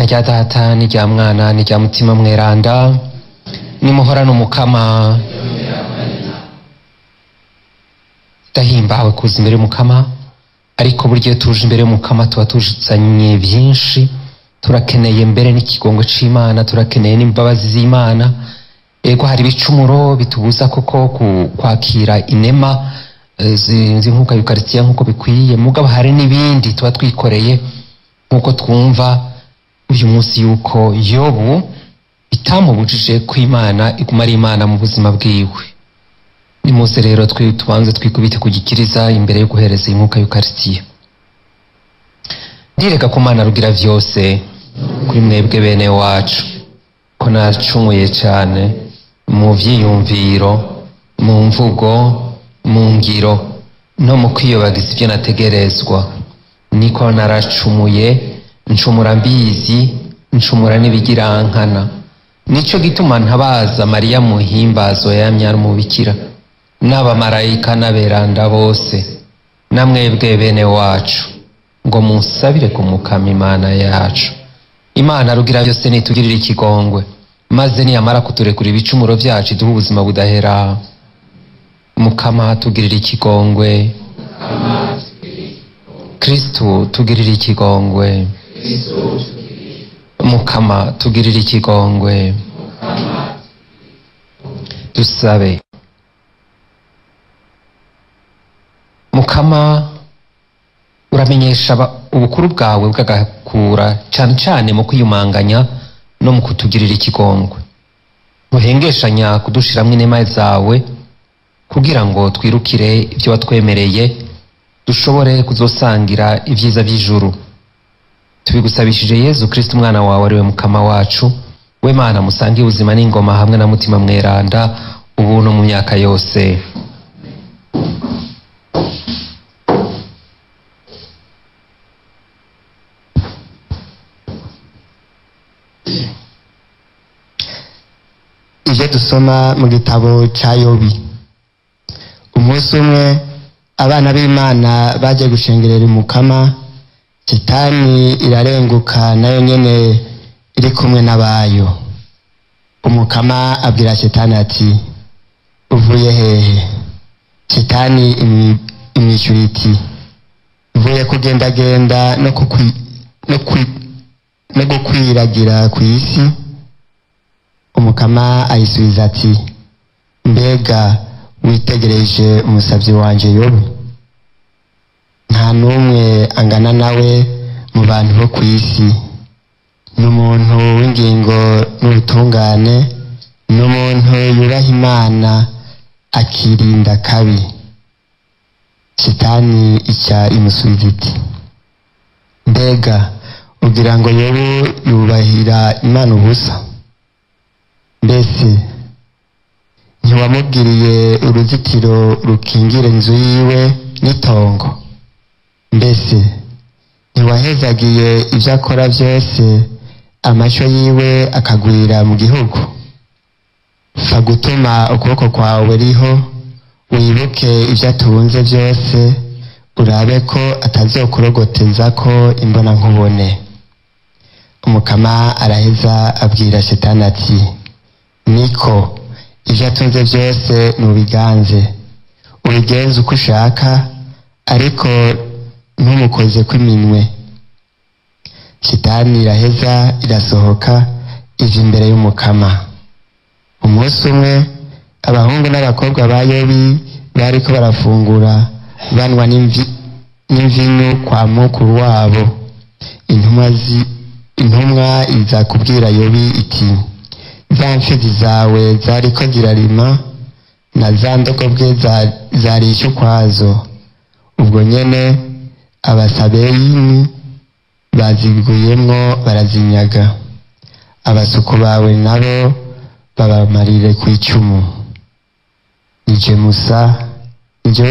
Rya Data n'irya Mwana n'irya Mutima Mweranda. Nimuhorane Umukama. Ndahimbawe kuza imbere y'Umukama, ariko burya iyo tuje imbere y'Umukama tuba tuzanye byinshi. Turakeneye mbere n'ikigongo c'Imana, turakeneye n'imbabazi z'Imana. Ego hari ibicumuro bitubuza koko kwakira inema z'inkuka y'Ukaristiya nk'uko bikwiye, mugabo hari n'ibindi tuba twikoreye nk'uko twumva uyu munsi yuko Yobu bitamubujije ko Imana iguma ari Imana mu buzima bwiwe. Nimuze rero tubanze twikubite ku gikiriza imbere yo guhereza inkuka y'Ukaristiya. Ndireka ku Mana rugira vyose kuri mwebwe bene wacu ko nacumuye cyane mu vyiyumviro, mu mvugo, mu ngiro no mu kwiyobagiza ibyo nategerezwa. Niko naracumuye, ncumura mbizi, ncumura n'ibigirankana. Nico gituma ntabaza Mariya muhimbazo yamye ari umubikira, n'abamarayika n'aberanda bose, namwebwe bene wacu, ngo munsabire kumukama Imana yacu. Imana rugira byose nitugirire ikigongwe, maze niyamara kuturekura ibicumuro byacu iduhe ubuzima budahera. Mukama tugirire ikigongwe. Kristu tugirire ikigongwe. Mukama tugirire ikigongwe. Dusabe. Mukama uramenyesha ubukuru bwawe bw'agakura cyane cyane mu kwiyumanganya no mu kutugirira ikigongwe. Muhengeshanya kudushiramwo inema zawe kugira ngo twirukire ibyo watwemereye, dushobore kuzosangira ibyiza by'ijuru. Tubigusabishije Yezu Kristo umwana wawe ariwe Mukama wacu, we Mana musangiye ubuzima n'ingoma hamwe na Mutima Mweranda, ubu no mu myaka yose. Ivyo dusoma mu gitabo ca Yobi. Umunsi umwe abana b'Imana baje gushengerera Umukama, Shitani irarenguka nayo nyene iri kumwe n'abayo. Umukama abwira Shitani ati: uvuye hehe? Shitani imwishyura iti: mvuye kugendagenda no gukwiragira ku isi. Umukama ayisubiza ati: mbega witegereje umusabyi wanje Yobu? Nta n'umwe angana nawe mu bantu bo ku isi. Ni umuntu w'ingingo n'ubutungane, ni umuntu yubaha Imana akirinda kabi. Shitani ica imusubiza iti: mbega ugira ngo Yobu yubahira Imana ubusa? Mbese ntiwamubwiriye uruzitiro rukingira inzu yiwe n'itongo? Mbese ntiwahezagiye ibyo akora byose, amasho yiwe akagwira mu gihugu? Fa gutuma ukuboko kwawe riho, wibuke ibyo atunze byose, urabe ko atazokurogoteza ko imbona nkubone. Umukama araheza abwira Shitani ati: niko ibyo atunze byose nubiganze, ubigenze uko ushaka, ariko ntumukoze kw'iminwe. Shitani iraheza irasohoka iva imbere y'Umukama. Umunsi umwe abahungu n'abakobwa ba Yobi bariko barafungura banwa n'imvinyu kwa mukuru wabo. Intumwa iza kubwira Yobi iti: za mfizi zawe zariko zirarima na za ndogobwe zarisha ukwazo. Ubwo nyene Abasabeyini baziguyemwo barazinyaga. Abasuku bawe nabo babamarire ku icumu. Nije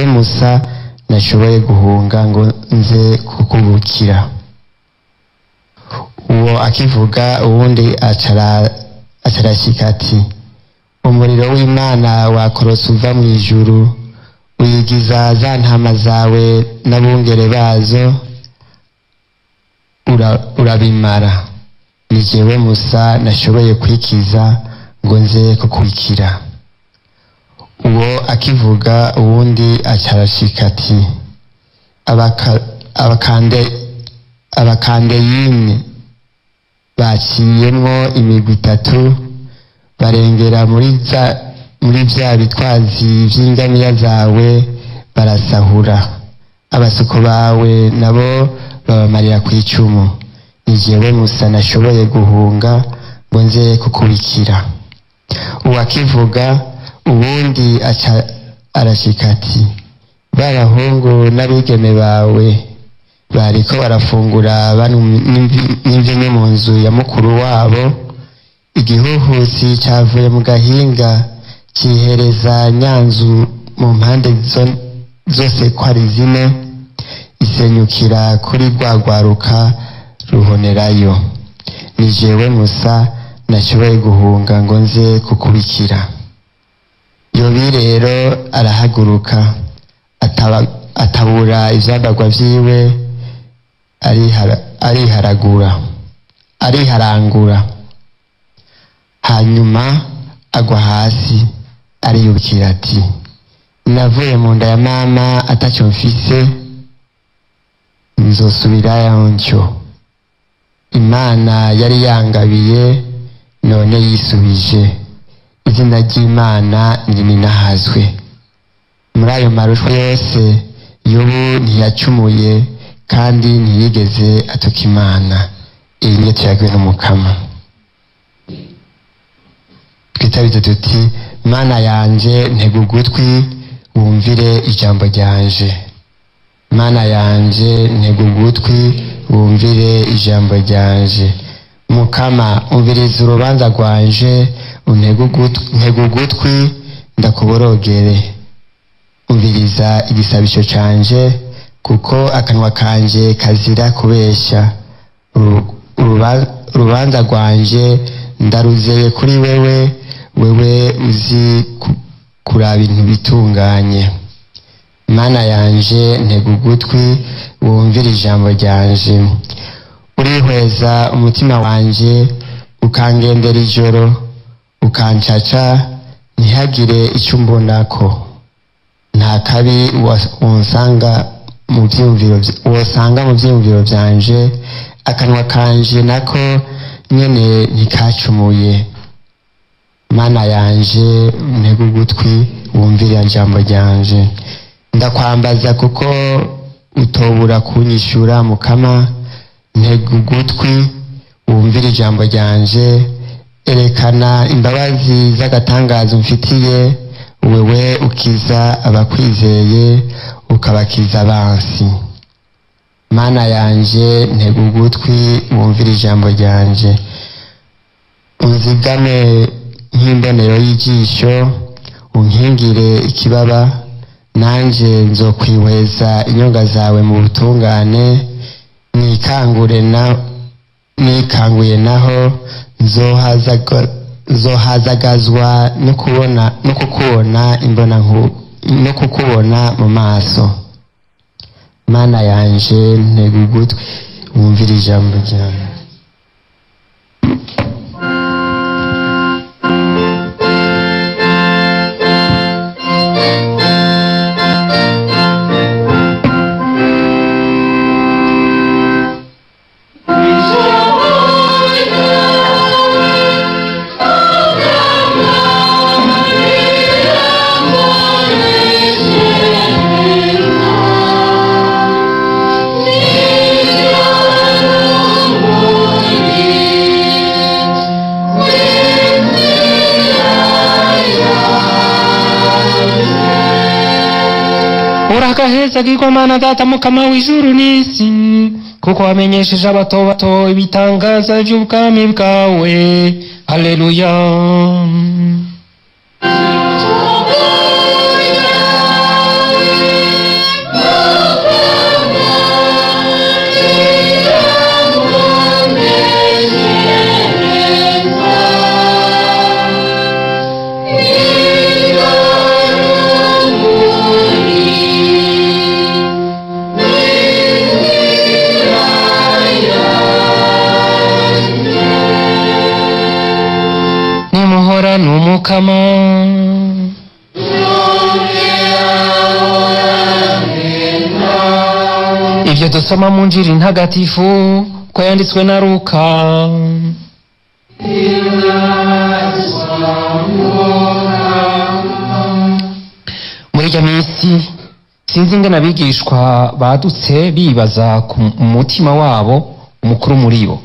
Musa nashoboye guhunga ngo nze kukubukira. Uwo akivuga uwundi acarashika ati: umuriro w'Imana wakorotse uva mu ijuru, uyigiza za ntama zawe n'abungere bazo, urabimara. Ni jewe Musa nashoboye kwikiza ngo nze kukwikira. Uwo akivuga uwundi acarashika ati abakandeyini baciyemwo imigwi itatu barengera muri vya bitwazi vy'ingamiya zawe barasahura, abasuko bawe nabo babamarira kw'icumu. Ni jewe Musa nashoboye guhunga ngo nze kukubikira. Uwakivuga uwundi aca arashika ati b'abahungu n'abigeme bawe bariko barafungura n'imvinyu mu nzu ya mukuru wabo, igihuhusi cavuye mu gahinga cihereza nyanzu mu mpande zose ko ari zine, isenyukira kuri rwa rwaruka ruhonerayo. Ni jewe Musa nashoboye guhunga ngo nze kukubikira. Yobi rero arahaguruka atabura ivyambarwa vyiwe, ariharangura, hanyuma agwa hasi ariyubikira ati navuye mu nda ya mama ataco mfise, nzosubirayo ntyo. Imana yari yangabiye none yisubije, izina ry'Imana ntirinahazwe. Muri ayo marushwa yose Yobu ntiyacumuye kandi ntiyigeze atuka Imana. Iyi niyo tuyagiwe n'Umukama. Twitabize tuti Mana yanje ntega ugutwi wumvire ijambo ryanje. Mana yanje ntega ugutwi wumvire ijambo ryanje. Mukama umviriza urubanza rwanje, untega ugutwi ndakuborogere. Umviriza igisabisho canje, kuko akanwa kanje kazira kubesha. Urubanza rwanje ndaruzeye kuri wewe, wewe uzi kuraba ibintu bitunganye. Mana yanje ntega ugutwi wumvire ijambo ryanje. Urihweza umutima wanje, ukangendera ijoro, ukancaca ntihagire icyo umbonako. Nta kabi wosanga mu vyiyumviro vyanje, akanwa kanje nako nyene ntikacumuye. Mana yanje ntega ugutwi wumvire ijambo ryanje. Ndakwambaza kuko utobura kunyishura. Mukama ntega ugutwi wumvire ijambo ryanje. Erekana imbabazi z'agatangazo mfitiye, wewe ukiza abakwizeye ukabakiza abansi. Mana yanje ntega ugutwi wumvire ijambo ryanje. Unzigame nk'imbonero y'ijisho, unkingire ikibaba, nanje nzokwihweza inyonga zawe mu butungane. Nikanguye naho nzohazagazwa no kukubona no kukubona mu maso. Mana yanje ntega ugutwi wumvire ijambo ryanjye. Urakaheza Mana Data Mukama w'ijuru n'isi, kuko wamenyesheje abato bato ibitangaza by'ubwami bwawe. Haleluya. Y'umukama. Ibyo dusoma mu Njiri ntagatifu ko yanditswe na Luka. Muri iryo minsi sinzi ingene abigishwa badutse bibaza ku mutima wabo umukuru muri bo.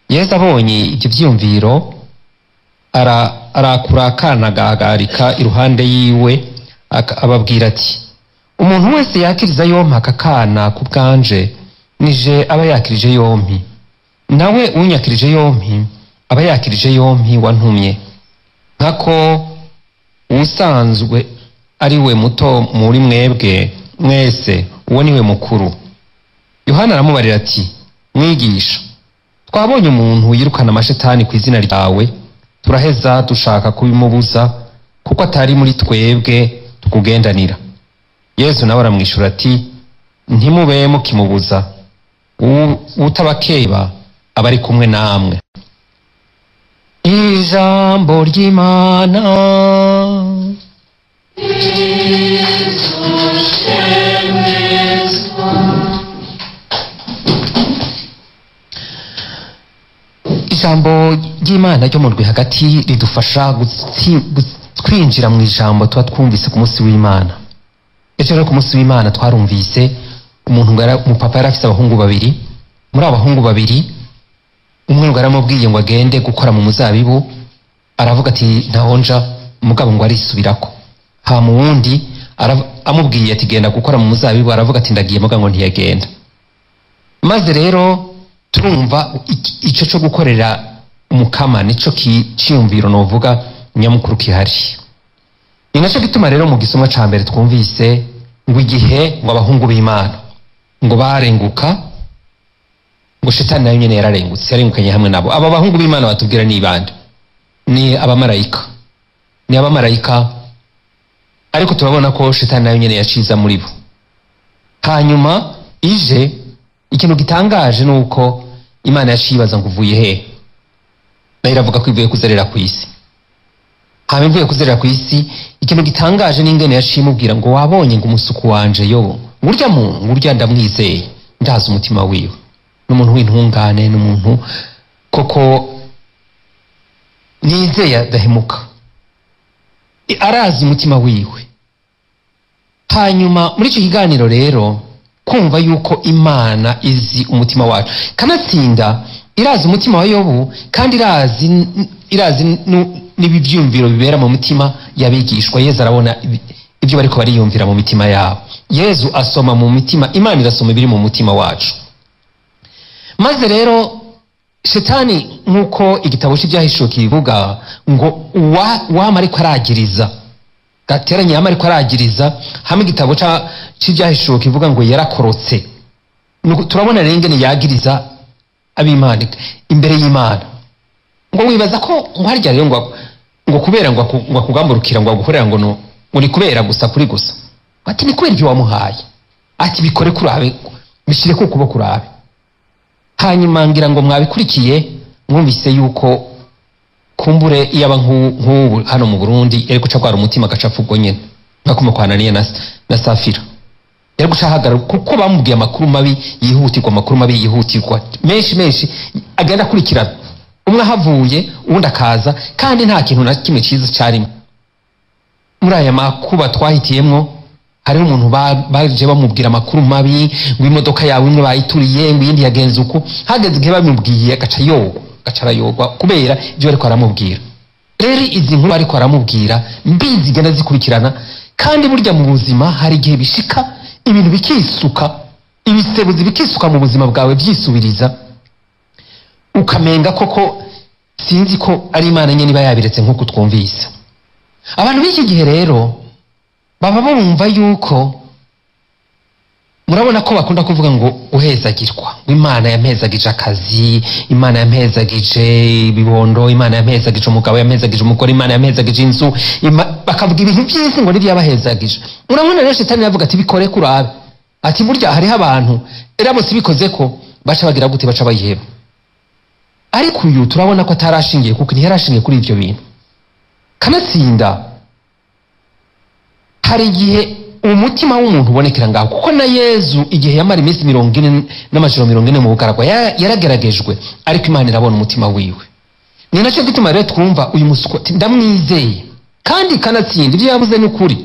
Yesu abonye ibyo vyiyumviro arakura akana agahagarika iruhande yiwe, ababwira ati: umuntu wese yakiriza yompi aka kana ku bwanje, nije aba yakirije yompi, nawe unyakirije yompi aba yakirije yompi wantumye. Nkako usanzwe ari we muto muri mwebwe mwese, uwo niwe mukuru. Yohana aramubarira ati: mwigisha, twabonye umuntu yirukana amashetani ku izina ryawe, turaheza dushaka kubimubuza kuko atari muri twebwe tukugendanira. Yesu nawe aramwishura ati: ntimube mukimubuza, utabakeba aba ari kumwe namwe. Ijambo ry'Imana. Ijambo ry'Imana ryo mu rwi hagati ridufasha kwinjira mu ijambo tuba twumvise ku munsi w'Imana. Ejo rero ku munsi w'Imana twarumvise umuntu ngo umupapa yari afise abahungu babiri. Muri abo bahungu babiri umwe ngo yaramubwiye ngo agende gukora mu muzabibu, aravuga ati ntahonja, mugabo ngo arisubirako. Hama uwundi amubwiye ati genda gukora mu muzabibu, aravuga ati ndagiye, mugabo ngo ntiyagenda. Maze rero turumva ico cyo gukorera umukama nico ciyumviro novuga nyamukuru kihari. Ni naco gituma rero mu gisomwa ca mbere twumvise ngo igihe ngo abahungu b'Imana ngo barenguka, ngo shetani nayo nyene yararengutse, yarengukanye hamwe nabo. Aba bahungu b'Imana batubwira ni bande? Ni abamarayika. Ni abamarayika, ariko turabona ko shetani nayo nyene yaciza muri bo. Hanyuma ije ikintu gitangaje nuko Imana yacibaza ngo uvuye he? Nayo iravuga ko ivuye kuzerera ku isi. Hama ivuye kuzerera ku isi, ikintu gitangaje n'ingene yacimubwira ngo wabonye ngo umusuku wanje Yobu, ngurya muntu, ngurya ndamwizeye, ndazi umutima wiwe, n'umuntu w'intungane, n'umuntu koko nizeye adahemuka, arazi umutima wiwe. Hanyuma muri icyo kiganiro rero kumva yuko Imana izi umutima wacu, kanatsinda irazi umutima wa Yobu, kandi irazi n'ibivyumviro bibera mu mutima yabigishwa. Yezu arabona ibyo bariko bariyumvira mu mitima yabo. Yezu asoma mu mitima, Imana irasoma ibiri mu mutima wacu. Maze rero shetani nkuko igitabo c'Ibyahishuwe kibivuga ngo wama ariko aragiriza, gateranye yama ariko aragiriza, hamwe igitabo c'Ibyahishuwe kivuga ngo yarakorotse. Turabona rero ingene yagiriza ab'Imana imbere y'Imana. Ngo wibaza ko ngo harya rero ngo kubera ngo akugamburukira ngo agukorera ngo no ngo ni kubera gusa kuri gusa. Ati ni kubera ibyo wamuhaye. Ati bikore kurabe, bishire ku kuboko kurabe. Hanyuma ngira ngo mwabikurikiye mwumvise yuko kumbure iyaba nk'ubu hano mu Burundi yari guca gwara umutima agaca ubwo nyene nkakuma kwa Ananiya na Safira. Yari guca ahagarara kuko bamubwiye amakuru mabi yihutirwa, amakuru mabi yihutirwa menshi menshi agenda akurikirana, umwe ahavuye uwundi akaza, kandi nta kintu na kimwe cyiza cyarimo. Muri aya makuba twahitiyemwo hariho umuntu baje bamubwira amakuru mabi ngo imodoka yawe imwe bayituriye, ngo iyindi yagenze uku. Hageze igihe bamubwiye agaca yogwa, agaca arayogwa kubera ibyo bariko aramubwira. Rero izi nkuru bariko aramubwira mbi zigenda zikurikirana, kandi burya mu buzima hari igihe bishika ibintu bikisuka, ibisebuzi bikisuka mu buzima bwawe byisubiriza, ukamenga koko sinzi ko ari Imana nyene iba yabiretse nkuko twumvise. Abantu b'iki gihe rero baba bumva yuko, murabona ko bakunda kuvuga ngo uhezagirwa, ngo Imana yampezagije akazi, Imana yampezagije ibibondo, Imana yampezagije umugabo, yampezagije umugore, Imana yampezagije inzu, bakavuga ibintu byinshi ngo nibyo yabahezagije. Urabona rero shetani yavuga ati bikore kurabe, ati burya hariho abantu eramutse bikoze ko baca bagira gute, baca bayiheba. Ariko uyu turabona ko atarashingiye, kuko ntiyarashingiye kuri ivyo bintu. Kanatsinda hari igihe umutima w'umuntu ubonekera ngaho, kuko na Yezu igihe yamara iminsi 40 n'amajoro 40 mu bugaragwa yarageragejwe, ariko Imana irabona umutima wiwe. Ni nacyo gituma rero twumva uyu musuku ndamwizeye kandi kanatsinda ibyo yavuze ni ukuri,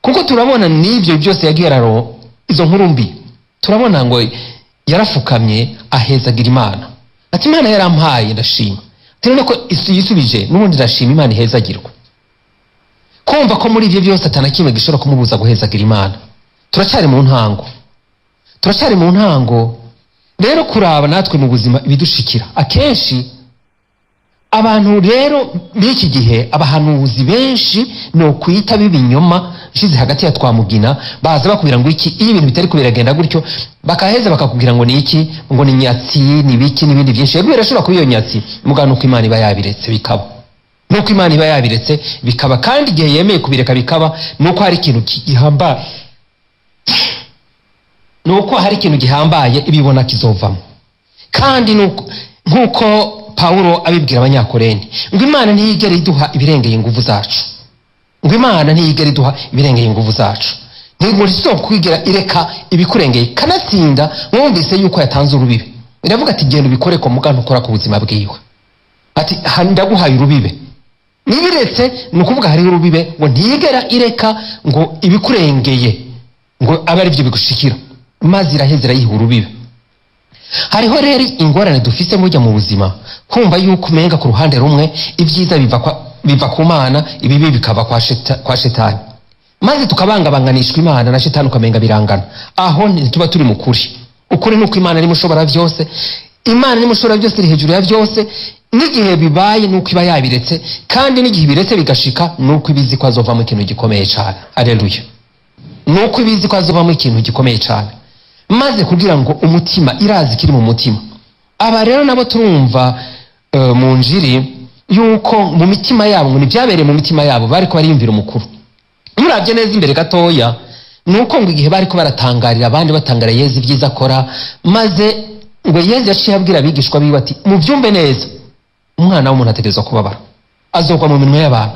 kuko turabona n'ibyo byose yagiye araro izo nkuru mbi, turabona ngo yarafukamye ahezagira Imana, ati Imana yarampaye ndashima, ati none ko yisubije n'ubundi ndashima Imana ihezagirwa. Kumva ko muri ibyo byose atanakimwe gishobora kumubuza guhezagira Imana. Turacyari mu ntango, turacyari mu ntango. Rero kuraba natwe mu buzima ibidushikira akenshi abantu rero b'iki gihe, abahanuzi benshi no kwita b'ibinyoma nshize hagati ya twamugina, baza bakubwira ngo iki, iyo ibintu bitari kubiragenda gutyo bakaheza bakakubwira ngo ni iki, ngo ni nyatsi, ni biki n'ibindi byinshi. Yego birashobora kuba iyo nyatsi, mugabo nuko Imana iba yabiretse bikaba, nuko Imana iba yabiretse bikaba, kandi igihe yemeye kubireka bikaba nuko hari ikintu gihambaye, nuko hari ikintu gihambaye ibibona kizovamo. Kandi nuko nkuko Paulo abibwira abanyakorenti ngo Imana ntiyigera iduha ibirengeye ingufu zacu, ngo Imana ntiyigera iduha ibirengeye ingufu zacu, ntizokwigera ireka ibikurengeye. Kanatsinda mwumvise yuko yatanze urubibe, iravuga ati genda ubikore ko mugabo ukora ku buzima bwiwe, ati ndaguhaye urubibe. Nibiretse ni ukuvuga hariho urubibe, ngo ntiyigera ireka ngo ibikurengeye ngo abe ari byo bigushikira, maze iraheza irayiha urubibe. Hariho rero ingorane dufise mujya mu buzima, kumva yuko umenga ku ruhande rumwe ibyiza biva ku Mana, ibibi bikava kwa shetani, maze tukabangabanganishwa Imana na shetani ukamenga birangana. Aho ntituba turi mu kuri. Ukuri nuko Imana ari mushobora byose, Imana ni mushobora byose, iri hejuru ya byose. N'igihe bibaye nuko iba yabiretse, kandi n'igihe biretse bigashika nuko ibizi ko azovamo ikintu gikomeye cyane. Haleluya. Nuko ibizi ko azovamo ikintu gikomeye cyane, maze kugira ngo umutima irazi kiri mu mutima. Aba rero nabo turumva mu njiri yuko mu mitima yabo ngo nibyabereye mu mitima yabo bari ko bariyumvira umukuru. Murabye neza imbere gatoya nuko ngo igihe bari ko baratangarira abandi batangara Yezu ibyiza akora, maze ngo Yezu yaciye abwira abigishwa biwe ati mubyumve neza, umwana w'umuntu ategerezwa kubabara, azogwa mu minwe y'abantu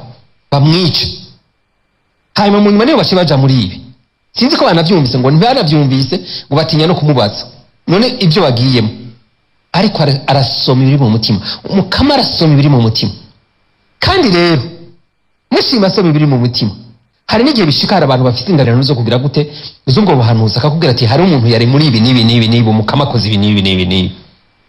bamwice, hanyuma mu nyuma niyo baciye baja muri ibi. Sinzi ko banavyumvise, ngo ntibanavyumvise, ngo batinya no kumubaza none ibyo bagiyemo. Ariko arasoma ibiri mu mutima, umukama arasoma ibiri mu mutima. Kandi rero mushima asoma ibiri mu mutima, hari n'igihe bishika hari abantu bafite inganirano zo kugira gute z'ubwo buhanuzi, akakubwira ati hari umuntu yari muri ibi n'ibi n'ibi n'ibi, umukama akoze ibi n'ibi n'ibi n'ibi.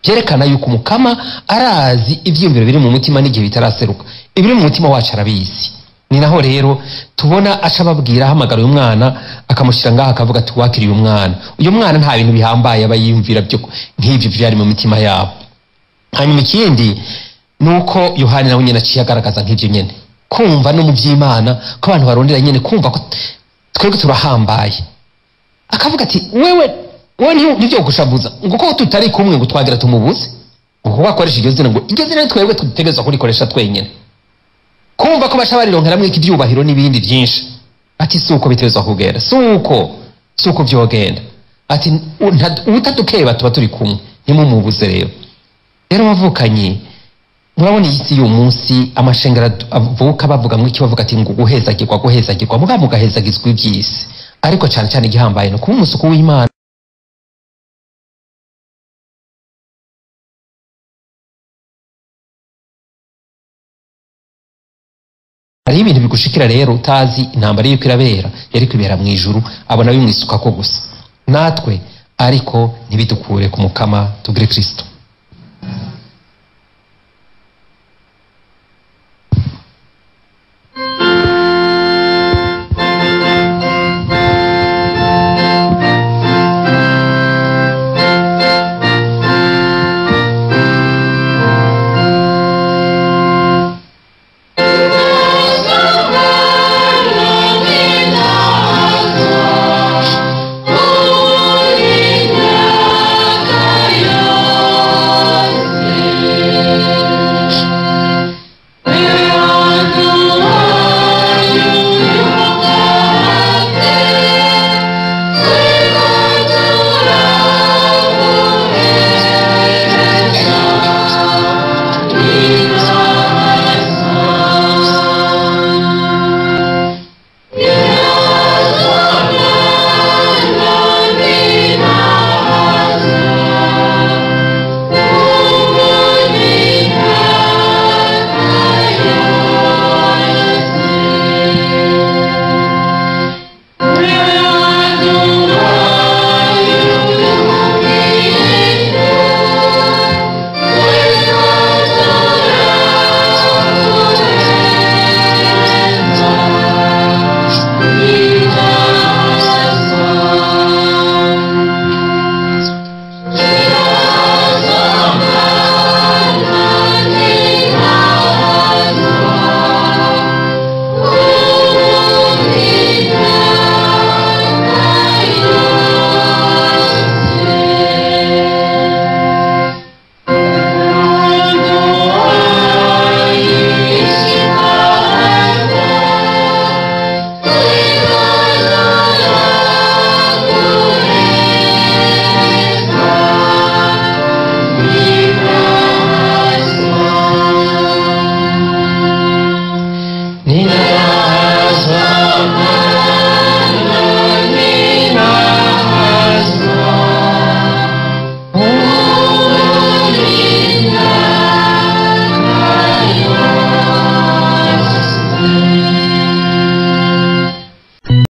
Byerekana yuko umukama arazi ivyiyumviro biri mu mutima n'igihe bitaraseruka, ibiri mu mutima wacu arabizi. Ni naho rero tubona aca ababwira, ahamagara uyu mwana akamushyira ngaha akavuga ati wakiriye umwana. Uyu mwana nta bintu bihambaye aba yiyumvira byo nk'ibyo byari mu mitima yabo. Hanyuma ikindi nuko Yohani nawe nyene aciye agaragaza nk'ibyo nyene, kumva no mu by'Imana ko abantu barondera nyene kumva ko twebwe turahambaye, akavuga ati wewe nibyo gushavuza ngo ko tutari kumwe ngo twagira tumubuze, ngo kuko akoresha iryo zina, ngo iryo zina twebwe tutegerezwa kurikoresha twenyene. Kumva ko basha barironkeramwe ibyubahiro n'ibindi byinshi, ati suko bitezwa kugenda, suko byogenda, ati utadukeba tuba turi kumwe ntimumubuze. Rero rero bavukanye, murabona iyi si y'uyu munsi amashengero avuka bavuga ngo iki, bavuga ati ngo guhezagirwa guhezagirwa, mugabo mugahezagizwa iby'isi, ariko cyane cyane igihambaye no kuba umusuku w'Imana. Hari ibintu bigushikira rero utazi intambara yuko irabera, yari kwibera mu ijuru, abona bimwisuka ko gusa natwe, ariko ntibidukure ku mukama tugire Kristo.